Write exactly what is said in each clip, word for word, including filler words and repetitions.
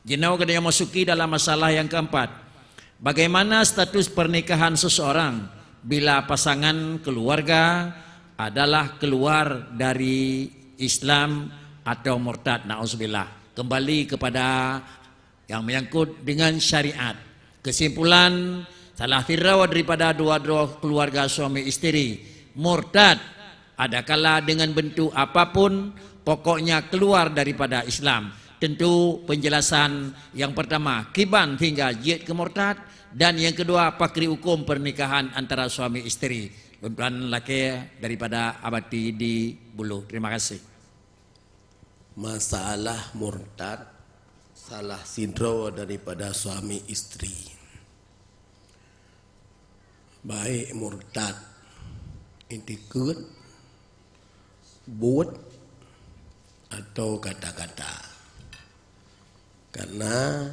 Jinoe geutanyoe masuki dalam masalah nyang keempat. Bagaimana status pernikahan seseorang bila pasangan keluarga adalah keluar dari Islam atau murtad, na'udzubillah. Kembali kepada yang menyangkut dengan syariat. Kesimpulan, salah sidroe daripada dua droe keluarga suami isteri murtad, adakala dengan bentuk apapun, pokoknya keluar daripada Islam. Tentu penjelasan yang pertama, kiban hingga jeuet keu murtad, dan yang kedua, pakri hukum pernikahan antara suami isteri. Lôn tuan lakée daripada Abati di Bulu. Terima kasih. Masalah murtad, salah sidroe daripada suami isteri. Baik murtad itikeuet, buet, atau kata-kata. Karena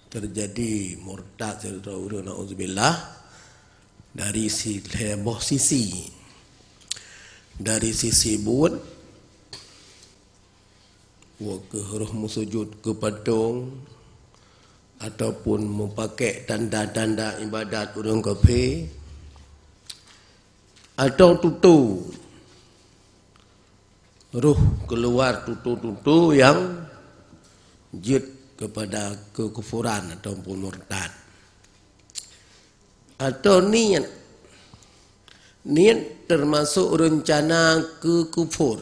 terjadi murtad sidroe ureuëng, na'udzubillah, dari si lhée boh sisi. Dari sisi buet, woe keuh roh meusujut keu patong, ataupun meupaké tanda-tanda ibadat ureuëng kafé, atau tutoe, roh keuluwa tutoe-tutoe nyang jeuet keupada keukufuran ataupun murtad. Atau niet. Niet teumasok reuncana keu kufur.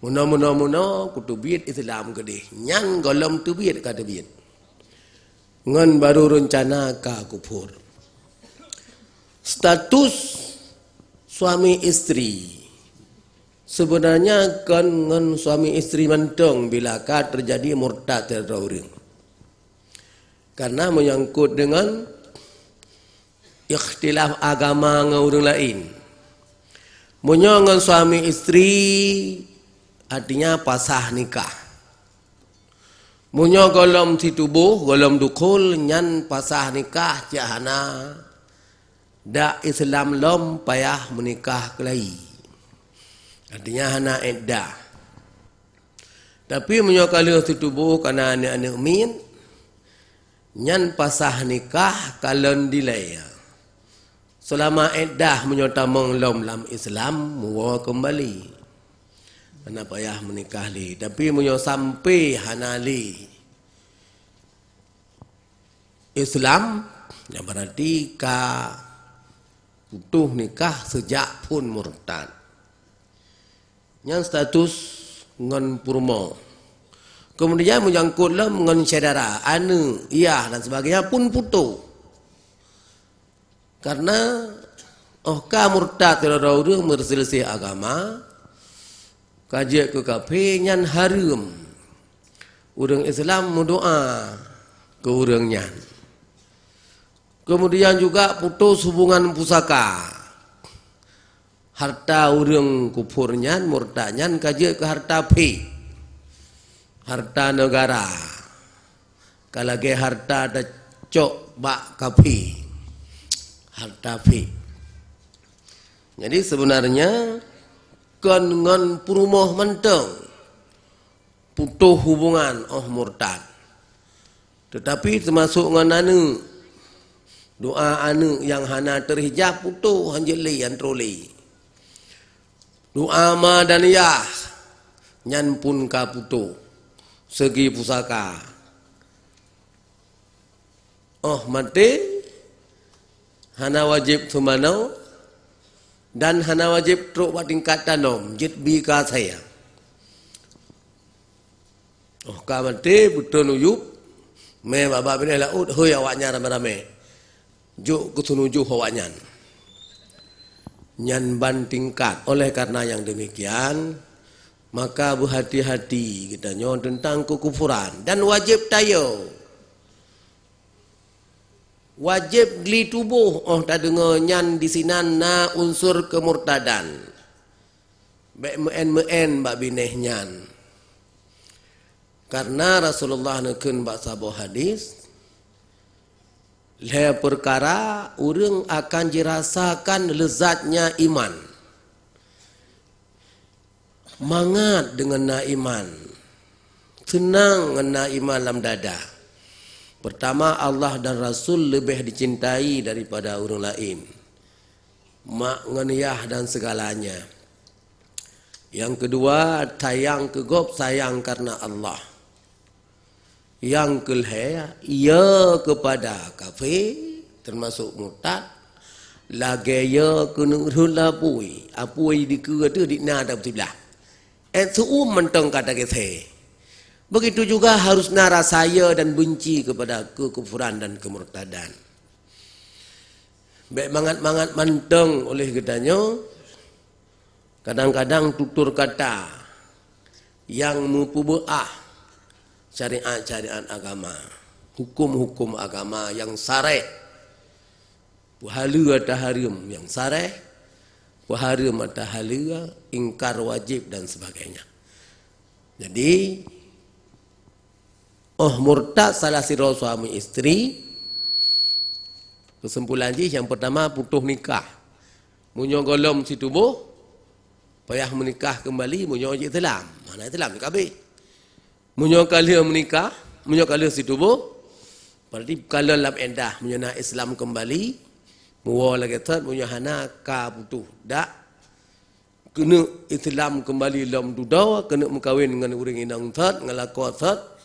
Meunoe, meunoe, meunoe, kuteubiet Islam keudeh. Nyan gohlom teubiet ka teubiet. Ngon barô reuncana ka kufur. Status suami isteri. Sebenarnya kon ngon suami isteri mantong bila ka teujadi murtad sidroe ureuëng. Karena menyangkut dengan ikhtilaf agama ngon ureuëng laén. Meunyoe ngon suami isteri, artinya pasah nikah. Meunyoe gohlom situboh, gohlom dukhul, nyan pasah nikah cit hana, dak Islam lom payah meunikah keulai. Artinya hana iddah. Tapi meunyoe ka lheueh situboh kana aneuëk-aneuëk miet, nyan pasah nikah kalon dilée. Seulama iddah meunyoe tamong lom lam Islam, muwoe keumbali. Hana payah meunikah lé. Tapi meunyoe sampai hana lé Islam, nyan berarti ka putôh nikah sejak phon murtad. Nyan status ngon peurumoh. Kemudian meujangkot lom ngon syedara, aneuëk, yah dan sebagainya pun putôh. Karena óh ka murtad sidroe ureuëng meuseuliseh agama, ka jeuet keu kafé, nyan hareuem ureuëng Islam meudoá keu ureuëng nyan. Kemudian juga putus hubungan pusaka. Harta ureuëng kufur nyan, murtad nyan ka jeuet keu harta phé, harta negara. Ka lagée harta tacok bak kafé, harta phé. Jadi sebenarnya kon ngon peurumoh mantong putôh hubungan óh murtad. Tetapi teumasok ngon aneuëk. Doá aneuëk nyang hana teuhijab putôh hanjeuet lé, han troh lé. Doá ma dan yah nyan pun ka putôh segi pusaka. Óh maté hana wajéb seumanoe dan hana wajéb trok bak tingkat tanom, jeuet bi keu asée. Óh ka maté, beutôi nuyueb, mé babah binéh laôt, hôi awaknyan ramé-ramé. Jok keu seunujoh awaknyan. Nyan ban tingkat. Oleh karena nyang demikian, maka beuhati-hati geutanyoe teuntang keukufuran dan wajéb tayo. Wajéb gli tuboh óh tadeungoe nyan disinan na unsur keumurtadan. Bék meu'én-meu'én bak binéh nyan. Karena Rasulullah neukheun bak saboh hadis, lhée peukara ureuëng akan jirasakan leuzatnya iman. Mangat deungon na iman, Seunang ngon na iman lam dada. Pertama, Allah dan Rasul leubeh dicintai daripada ureuëng laén. Mak ngon yah dan segalanya. Nyang keudua, sayang keu gob sayang karena Allah. Nyang keulhée, ya keupada kafé, teumasok murtad, lagée ya keuneuk rhot lé apui. Apui dikeue teuh di na dan siblah. Eh, seu-uem mantong ka tageuséh. Begitu juga harus na rasa ya dan benci kepada kekufuran dan kemurtadan. Bék mangat-mangat mantong oleh geutanyoe, kadang-kadang tutur kata nyang meupeubeuah syariat-syariat agama, hukum-hukum agama nyang sareh. Peuhaleue ata hareuem nyang sareh, peuhareuem ata haleue, ingkar wajéb dan sebagainya. Jadi, oh murtad salah sidroe suami istri, kesimpulan jih nyang pertama putoh nikah. Meunyoe gohlom situboh, payah meunikah keumbali meunyoe jih Islam. Mana Islam kabeh. Meunyoe ka lheueh meunikah, meunyoe ka lheueh situboh, berarti ka lheueh lam iddah. Meunyoe na Islam keumbali, muwoe lagée thot, meunyoe hana ka putoh. Dak, keuneuk Islam keumbali lom dudoe, keuneuk meukawen ngon ureuëng inong thot, ngon lakoe thot.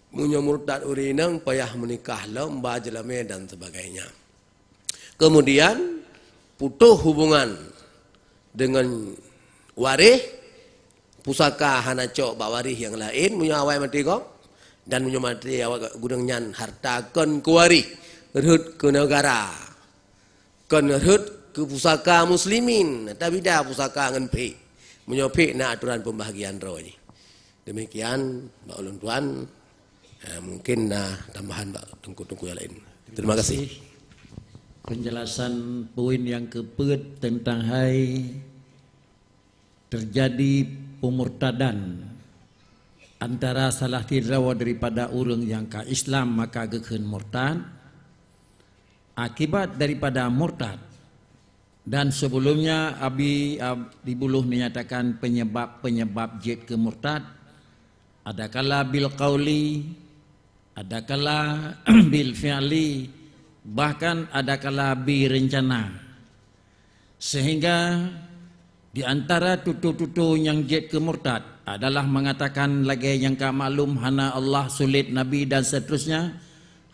Meunyoe murtad ureuëng inong, payah meunikah lom, ba jeulamé dan sebagainya. Kemudian, putoh hubungan dengan waréh, pusaka hana cok bak waréh nyang laén, meunyoe awai maté gob, dan meunyoe maté awai gureuëng nyan harta kon keu waréh, rhot keu neugara, kon rhot keu pusaka muslimin, tabida pusaka ngon phek. Meunyoe phek na aturan pembahagian droe jih. Demikian bak ulôn tuan. Ha, mungkin na tambahan bak teungku-teungku nyang laén. Terima kasih. Penjelasan poin nyang keupeuet tentang hai terjadi pemurtadan antara salah sidroe daripada ureuëng nyang ka Islam maka geukheun murtad, akibat daripada murtad. Dan sebelumnya Abi, ab-, di buloh menyatakan penyebab-penyebab jeuet keu murtad, adakala bil qauli, adakala bil fi'li, bahkan adakala bi rencana. Sehingga di antara tutoe-tutoe nyang jeuet keu murtad adalah mengatakan lagée nyang ka maklum hana Allah, sulet Nabi dan seterusnya,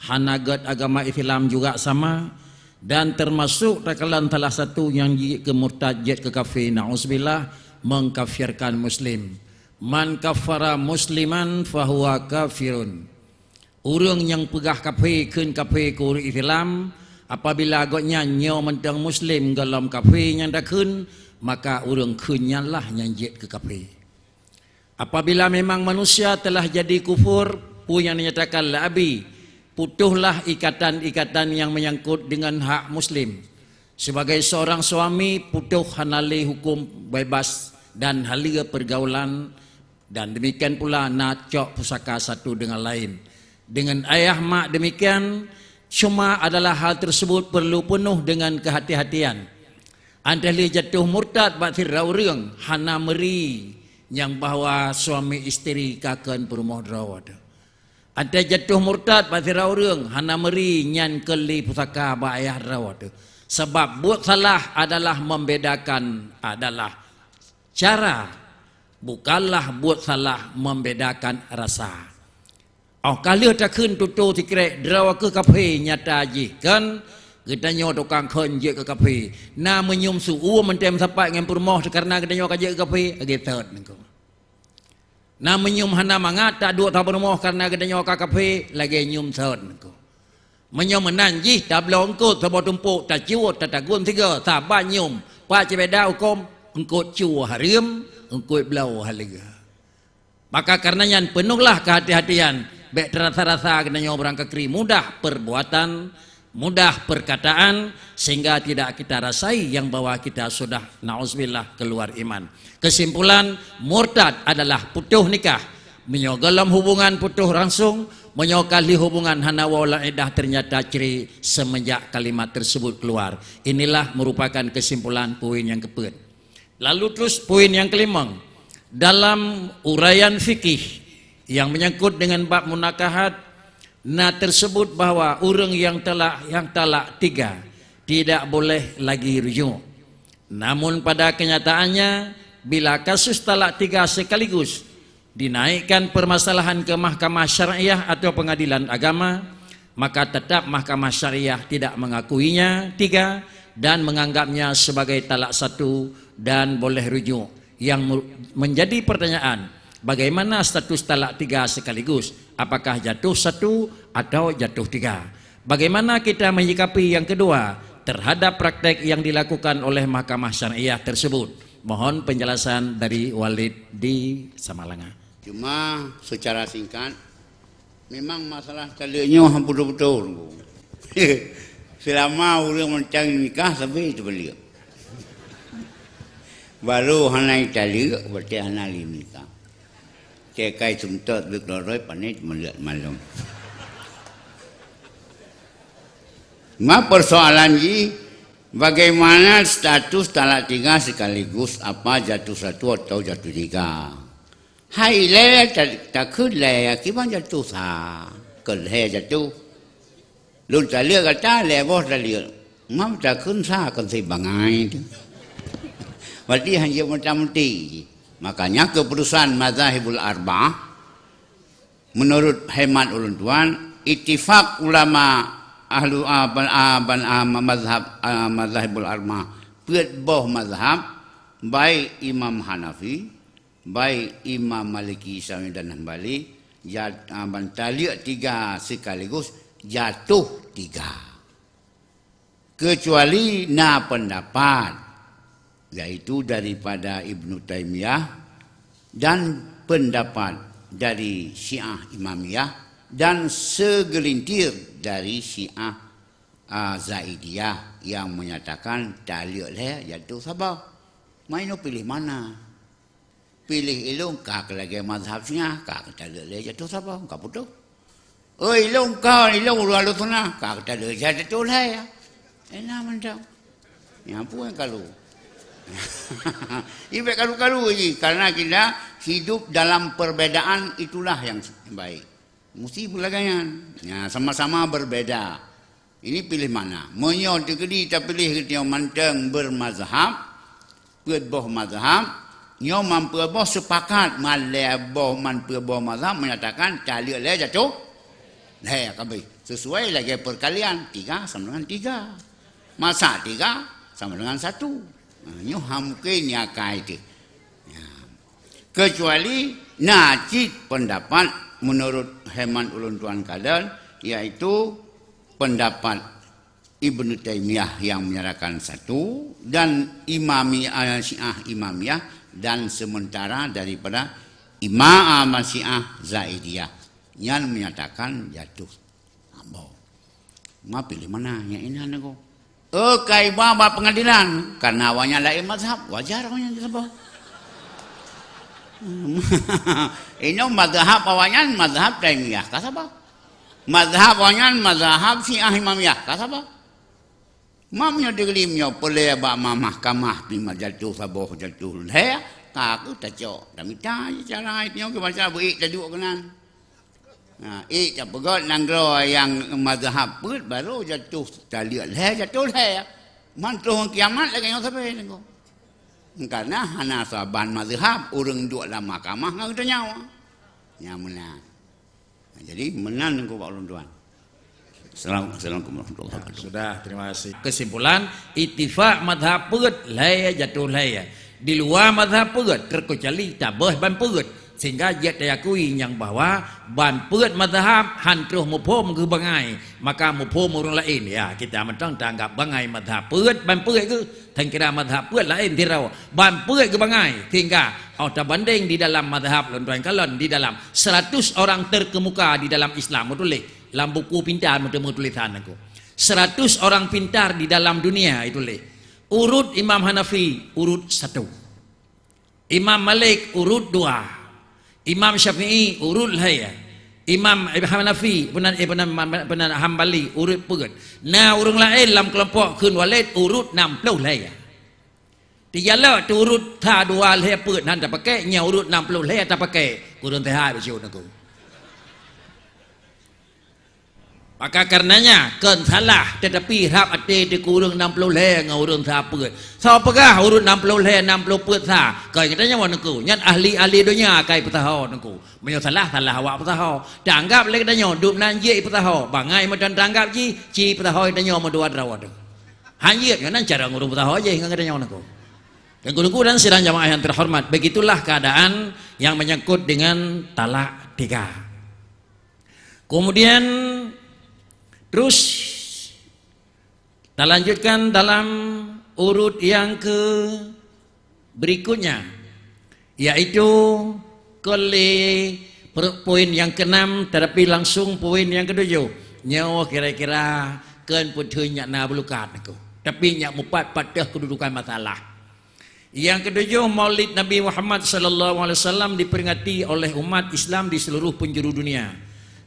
hana gét agama Islam juga sama, dan termasuk takalon salah satu nyang jeuet keu murtad, jeuet keu kafé, na'uzubillah, mengkafirkan muslim. Man kafara musliman fahuwa kafirun. Ureuëng nyang peugah kafé kheun kafé keu ureuëng Islam, apabila gobnyan nyoe mantong muslim golom kafé nyang dakheun, maka ureuëng kheun nyan lah nyang jeuet keu kafé. Apabila memang manusia telah jadi kufur, peue nyang dinyatakan lé Abi, putohlah ikatan-ikatan nyang menyangkut dengan hak muslim. Sebagai seorang suami, putoh hana lé hukum bebas dan haleue pergaulan, dan demikian pula na cok pusaka satu dengan lain. Dengan ayah mak demikian, cuma adalah hal tersebut perlu penuh dengan kehati-hatian. Antah lé jatuh murtad bak sidroe ureuëng hana meuri nyang bahwa suami isteri ka kon peurumoh droe. Antah jatuh murtad bak sidroe ureuëng hana meuri nyan kon lé pusaka bak ayah droe. Sabab buet salah adalah membedakan adalah cara, bukanlah buet salah membedakan rasa. Óh ka lheueh takheun tutoe sikrek droe keu kafé nyata jih kan, geutanyoe tukang kheun jeuet keu kafé. Na meunyum su-uem mantong meusapat ngon peurumoh kareuna geutanyoe ka jeuet keu kafé, lagée thot niko. Na meunyum hana mangat taduek saboh rumoh kareuna geutanyoe ka kafé, lagée nyum thot niko. Meunyoe meunan jih tabloe eungkot saboh tumpok, tacue, tatagun sigoe, saban nyum, pat cit beda huköm, eungkot cue hareuem, eungkot bloe haleue. Maka kareuna nyan peunohlah kehati-hatian, bék teurasa-rasa geutanyoe barangkakri mudah perbuatan, mudah perkataan, sehingga tidak kita rasai yang bahwa kita sudah, na'uzubillah, keluar iman. Kesimpulan, murtad adalah putoh nikah. Meunyoe golom hubungan putoh langsung, meunyoe ka lheueh hubungan hana woe lam iddah ternyata cerai semenjak kalimat tersebut keluar. Inilah merupakan kesimpulan poin nyang keupeuet. Lalu terus poin nyang kelimong, dalam uraian fikih, Yang menyangkut dengan bab munakahat, na tersebut bahwa ureuëng yang talak, yang talak tiga tidak boleh lagi rujuk. Namun pada kenyataannya, bila kasus talak tiga sekaligus dinaikkan permasalahan ke mahkamah syariah atau pengadilan agama, maka tetap mahkamah syariah tidak mengakuinya tiga dan menganggapnya sebagai talak satu dan boleh rujuk. Yang mu-, menjadi pertanyaan, bagaimana status talak tiga sekaligus? Apakah jatuh satu atau jatuh tiga? Bagaimana kita menyikapi yang kedua terhadap praktek yang dilakukan oleh mahkamah syariah tersebut? Mohon penjelasan dari Walid di Samalanga. Cuma secara singkat, memang masalah taleuek nyoe han beutôi-beutôi. Selama ureuëng mantong nikah, sabe teubalek. Baru hana taleuek, berarti hana lé nikah. Cek kai suntot bek loroi panet melihat malam. Ma persoalan jih, bagaimana status talak tiga sekaligus, apa jatuh satu atau jatuh tiga? Hai lé ta-, takheun lé, kiban jatuh sa, keu lhée jatuh. Lôn taleuek gata lhée boh taleuek. Mam takheun sa kon si bangai tu. Berarti hanya muta-muti. Makanya keputusan mazahibul arba'ah, menurut hemat ulôn tuan, ittifaq ulama ahlu aban, aban, ah, mazhab, ah, mazahibul arba'ah, peuet boh mazhab, baik Imam Hanafi, baik Imam Maliki, Syafi'i dan Hambali, jat-, ah, ban taleuek tiga sekaligus jatuh tiga. Kecuali na pendapat, yaitu daripada Ibnu Taimiyah dan pendapat dari Syiah Imamiyah dan segelintir dari Syiah, ah, Zaidiyah yang menyatakan taleuek lhée jatuh saboh. Maino pilih mana? Piléh ilôn ka keu lagée mazhab Syiah, ka keu taleuek lhée jatuh saboh, ka putoh. Oi, ilôn ka, ilôn ureuëng Ahlussunnah, ka keu taleuek lhée jatuh lhée. Ena mantong. Nyang puan kalu. Ibek kalu-kalu ji, karena kita hidup dalam perbedaan, itulah yang baik. Musti beulagaian. Ya, sama-sama berbeda. Ini pilih mana? Meunyoe teukeudi tapiléh geutanyoe mantong bermazhab, peuet boh mazhab, nyoe man peuet boh sepakat, man lhée boh, man peuet boh mazhab menyatakan taleuek lhée jatuh lhée kabeh. Sesuai lagée perkalian, tiga sama dengan tiga. Masa tiga sama dengan satu. Nah, nyoe ha mungken nyakai teuh. Ya. Kecuali na cit pendapat menurut hemat ulôn tuan kadang, yaitu pendapat Ibnu Taimiyah yang menyatakan satu dan Imami-, eh, Syiah Imamiyah dan sementara daripada Imam Syiah Zaidiyah yang menyatakan jatuh. Ambo. Ma pilih mana nyang inan aku? Oh, ka iba bak pengadilan, karena awaknyan laén mazhab, wajar awaknyan saboh. Inoe mazhab awaknyan mazhab Taimiyah ka saboh. Mazhab awaknyan mazhab Syiah Imamiyah ka saboh. Mam nyoe digelim nyoe peulée bak ma-, mahkamah pi ma jatuh saboh jatuh lhée, ka keuh tacok. Tamita cara nyoe keu baca beuék taduek keunan. Nah, ék tapeugét nanggroe nyang mazhab peuet baru jatuh taleuek lhée jatuh lhée. Man troh kiamat lagée nyoe sabe nanggroe. Karena hana saban mazhab ureuëng duek lam mahkamah ngon geutanyoe. Nyang meunan. Nah, jadi meunan nanggroe bak ulôn tuan. Assalamualaikum warahmatullahi wabarakatuh. Sudah, terima kasih. Kesimpulan, ittifak mazhab peuet lhée jatuh lhée. Di luwa mazhab peuet, terkecuali tabeuh ban peuet. Sehingga jeuet tayakui nyang bahwa ban peuet mazhab han troh muphom geubangai, maka muphom ureuëng laén. Ya, kita mantong taanggap bangai mazhab peuet ban peuet geuh. Tan kira mazhab peuet laén sidroe. Ban peuet geubangai, sehingga oh tabandeng di dalam mazhab lôn tuan kalon di dalam seratus orang terkemuka di dalam Islam, meutuléh lam buku pintar meuteumé tulisan aku. Seratus orang pintar di dalam dunia ituléh. Urut Imam Hanafi, urut satu. Imam Malik urut dua. Imam Syafi'i urut lhée. Imam Hanafi, peunan, eh, peunan, peunan Hambali urut peuet. Na ureuëng laén lam keulompok kheun Walid urut nam ploh lhée. Tijalok tu urut sa dua lhée peuet nan tapakai, nya urut nam ploh lhée tapakai. Ureuëng teuhai bacut Teungku. Maka karenanya, kon salah, tetapi rhab até Teungku ureuëng nam ploh lhée ngon ureuëng sa peuet. Soe peugah ureuëng nam ploh lhée, nam ploh peuet sa? Kon geutanyoe Teungku. Nyan ahli-ahli donya ka jipeusaho Teungku. Meunyoe salah, salah awak peusaho. Teuanggab lé geutanyoe, dum nan jeuet jipeusaho. Bangai meutan teuanggab jih, ci peusaho geutanyoe meudua droe teuh. Han jeuet ngon nan cara ureuëng peusaho jih ngon geutanyoe Teungku. Teungku-teungku dan sidang jamaah yang terhormat, begitulah keadaan yang menyangkut dengan talak tiga. Kemudian terus talanjutkan dalam urut yang ke berikutnya, yaitu keu lé per-, poin yang keenam, tetapi langsung poin yang ketujuh. Nyoe kira-kira kon peutheun nyak na beulukat Teungku. Tapi nyak mupat patéh kedudukan masalah. Yang ketujuh, Maulid Nabi Muhammad sallallahu alaihi wasallam diperingati oleh umat Islam di seluruh penjuru dunia.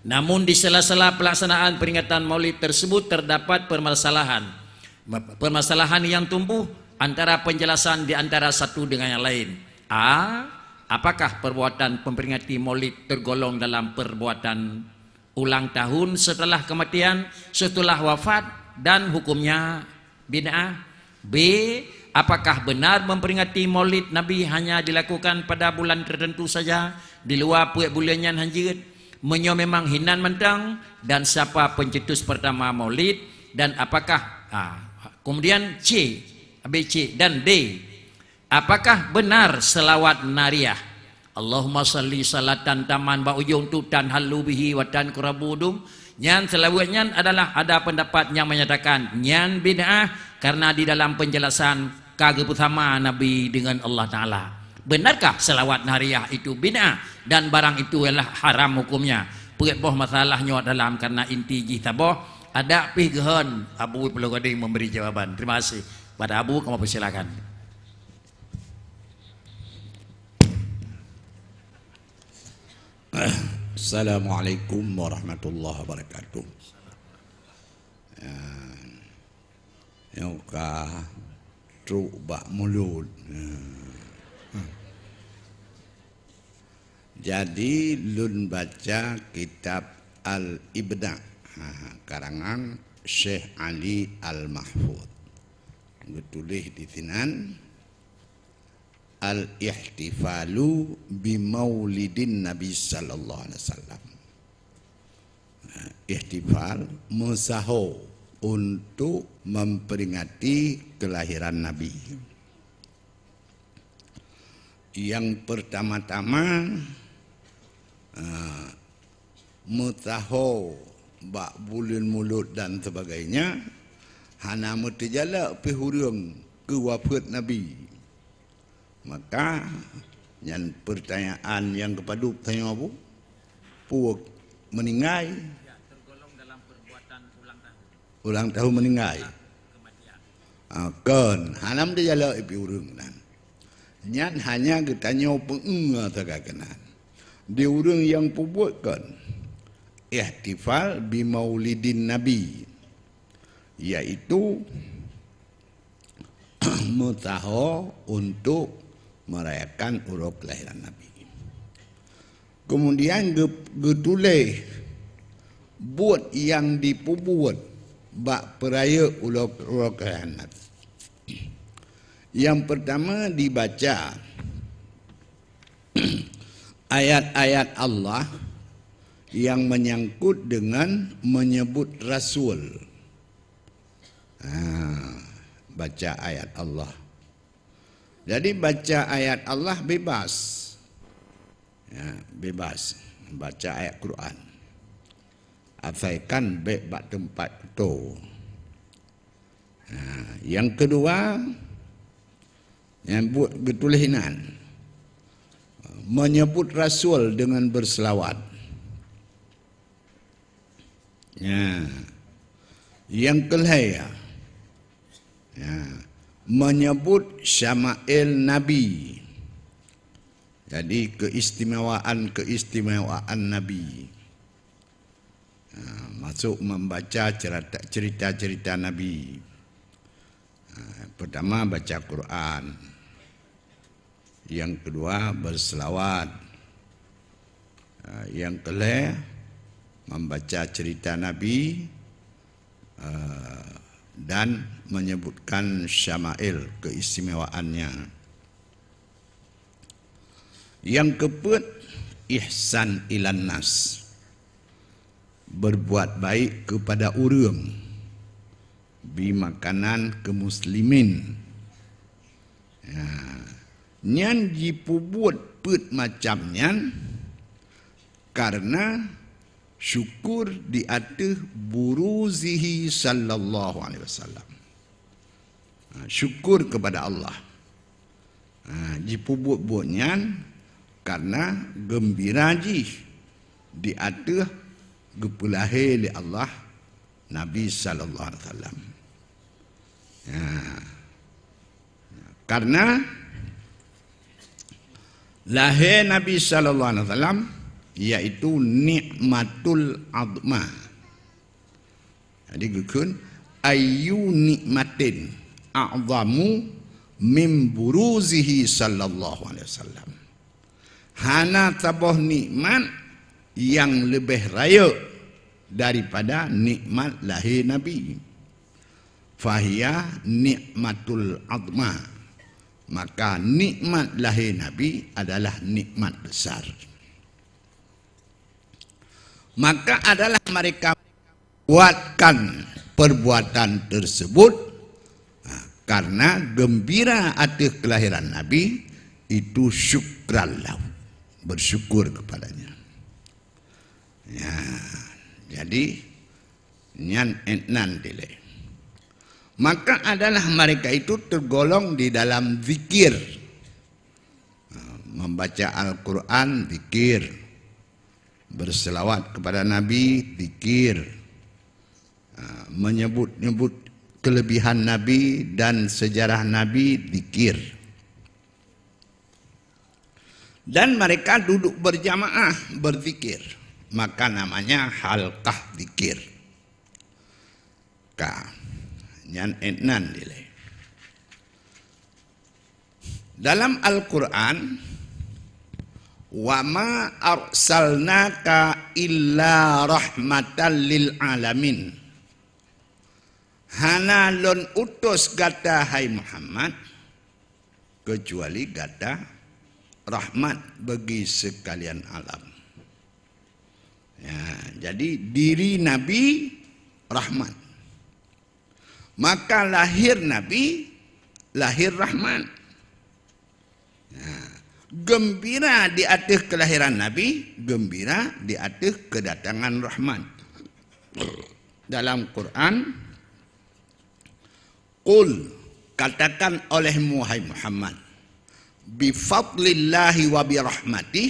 Namun, di sela-sela pelaksanaan peringatan Maulid tersebut terdapat permasalahan. Permasalahan yang tumbuh antara penjelasan di antara satu dengan yang lain. A, apakah perbuatan memperingati Maulid tergolong dalam perbuatan ulang tahun setelah kematian, setelah wafat, dan hukumnya bid'ah? B, apakah benar memperingati Maulid Nabi hanya dilakukan pada bulan tertentu saja di luar peuet buleuen nyan? Han jeuet? Meunyoe memang hinan mantong, dan siapa pencetus pertama Maulid, dan apakah, ah, kemudian C, B, C, dan D, apakah benar selawat nariyah, Allahumma shalli salatan tamman bak ujong tu, tanhallu bihi wa tanqarabu bihim? Nyan selawat nyan adalah ada pendapat yang menyatakan nyan bid'ah karena di dalam penjelasan ka geupeusama Nabi dengan Allah Taala. Benarkah selawat nariyah itu bid'ah? Dan barang itu ialah haram hukumnya. Peuet boh masalah nyoe dalam karena inti jih saboh. Adak pih geuhon Abu Pulo Gading memberi jawaban. Terima kasih. Pada Abu, kamu persilakan. Assalamualaikum warahmatullahi wabarakatuh. Ah, nyang ka trok bak mulut. Ah. Jadi, lôn baca kitab Al-Ibda, ha, karangan Syekh Ali Al-Mahfudz. Geutuléh di sinan, "Al-ihtifalu bi maulidin Nabi sallallahu alaihi wasallam." Nah, ihtifal, meusaho untuk memperingati kelahiran Nabi. Yang pertama-tama, ah, meusaho bak buleuen Mulod dan sebagainya, hana meuteujalak pih ureuëng keu wafeuet Nabi. Maka, nyan peurtanyaan nyang geupadub tanyoe, Bu, peue meuninggai? Ulang tahun meuninggai. Ah, kon, hana meuteujak lé ipi ureuëng nan. Nyan hanya geutanyoe peuéng sagai keunan. Di ureuëng nyang peubuet kon ihtifal bi maulidin Nabi, yaitu meusaho untuk merayakan uroe kelahiran Nabi. Kemudian geu-, geutuléh buet nyang jipeubuet bak peurayeuk ulo-, uroe keuhai Nabi. Nyang peurtama dibaca ayat-ayat Allah nyang meunyangkot deungon meunyeubut rasul. Ha, baca ayat Allah. Jadi, baca ayat Allah bebas. Ya, bebas baca ayat Quran. Asalkan bék bak teumpat beutôi. Ha, nyang keudua, nyang buet geutuléh inan, meunyeubut rasul deungon beuseulawat. Ya. Nyang keulhée, ya, meunyeubut syama'il Nabi. Jadi, keistimewaan-keistimewaan Nabi. Ha, masuk membaca cerita, cerita-cerita Nabi. Ha, pertama baca Quran. Yang kedua berselawat. Ah, nyang keu lhèe, membaca cerita Nabi, eh, dan menyebutkan syama'il, keistimewaannya. Nyang keupeuet, ihsan ilan nas, berbuat baik kepada ureuëng, bi makanan keu muslimin. Ya, nyan jipeubuet peuet macam nyan karena syukur di ateueh buruzihi sallallahu alaihi wasallam. Ha, syukur kepada Allah. Ha, jipeubuet-buet nyan karena geumbira jih di ateueh geupeulahé lé Allah Nabi sallallahu alaihi wasallam. Ya. Karena lahé Nabi sallallahu alaihi wasallam yaitu nikmatul azma. Jadi geukheun, ayyu nikmatin a'zamu min buruzihi sallallahu alaihi wasallam. Hana saboh nikmat nyang leubeh rayeuk daripada nikmat lahé Nabi. Fahiya nikmatul azma. Maka nikmat lahé Nabi adalah nikmat besar. Maka adalah mereka buatkan perbuatan tersebut, ha, karena gembira atas kelahiran Nabi itu syukran lahu, bersyukur kepadanya. Ya, jadi nyan etnan dilée. Maka adalah mereka itu tergolong di dalam zikir. Ha, membaca Al-Quran, zikir. Berselawat kepada Nabi, zikir. Ha, menyebut-nyebut kelebihan Nabi dan sejarah Nabi, zikir. Dan mereka duduk berjamaah berzikir, maka namanya halkah zikir. Ka, nyan etnan dilée. Dalam Al-Quran, "Wa ma arsalnaka illa rahmatan lil alamin." Hana lôn utus gata, hai Muhammad, kecuali gata rahmat bagi sekalian alam. Ya, jadi diri Nabi rahmat. Maka lahir Nabi, lahir rahmat. Ya, gembira di ateueh kelahiran Nabi, gembira di ateueh kedatangan rahmat. Dalam Quran, "Qul," katakan olehmu, hai Muhammad, "bi fadlillahi wa bi rahmatih,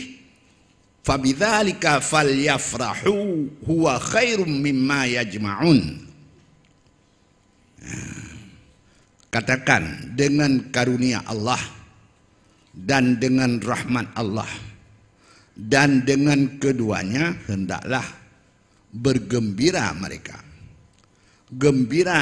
fa bidzalika falyafrahu, huwa khairum mimma yajma'un." Katakan, "Dengan karunia Allah dan dengan rahmat Allah, dan dengan keduanya hendaklah bergembira mereka." Gembira